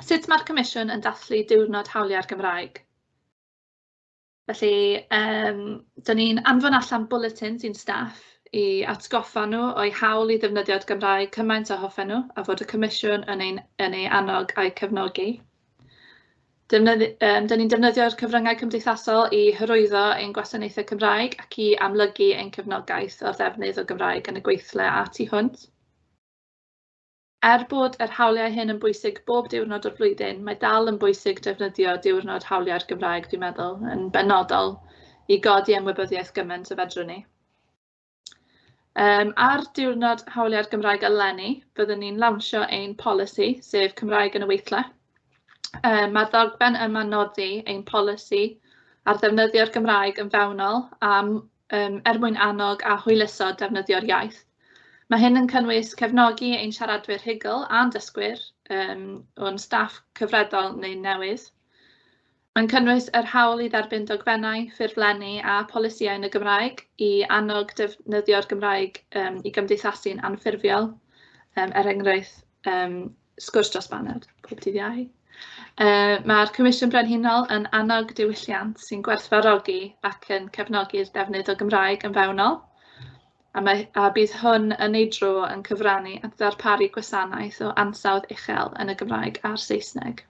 Sut mae'r Comisiwn yn dathlu Diwrnod Hawliau'r Gymraeg? Felly, dan ni'n anfon allan bulletins i'n staff i atgoffa nhw o'u hawl i ddefnyddio'r Gymraeg cymaint â hoffen nhw, a fod y Comisiwn yn ein yn ei annog a'i cefnogi. Dan ni'n defnyddio'r cyfryngau cymdeithasol i hyrwyddo ein gwasanaethau Cymraeg ac i amlygu ein cefnogaeth o'r ddefnydd o Gymraeg yn y gweithle a tu hwnt. Er bod yr hawliau hyn yn bwysig bob diwrnod o'r flwyddyn, mae dal yn bwysig defnyddio Diwrnod Hawliau'r Gymraeg, dwi'n meddwl, yn benodol i godi ymwybyddiaeth gymaint o fedrwn ni. Ar Diwrnod Hawliau'r Gymraeg eleni, byddwn ni'n lawnsio ein polisi, sef Cymraeg yn y Weithle. Mae'r ddogfen yma'n nodi ein polisi ar ddefnyddio'r Gymraeg yn fewnol am, er mwyn annog a hwyluso defnyddio'r iaith. Mae hyn yn cynnwys cefnogi ein siaradwyr rhugl a'n dysgwyr, o'n staff cyfredol neu newydd. Mae'n cynnwys yr hawl i dderbyn dogfennau, ffurflenni a polisïau yn y Gymraeg i annog defnyddio'r Gymraeg i gymdeithasu'n anffurfiol, er enghraifft sgwrs dros baned pob dydd Iau. Mae'r Comisiwn Brenhinol yn annog diwylliant sy'n gwerthfawrogi ac yn cefnogi'r defnydd o Gymraeg yn fewnol, a bydd hwn yn ei dro yn cyfrannu at ddarparu gwasanaeth o ansawdd uchel yn y Gymraeg a'r Saesneg.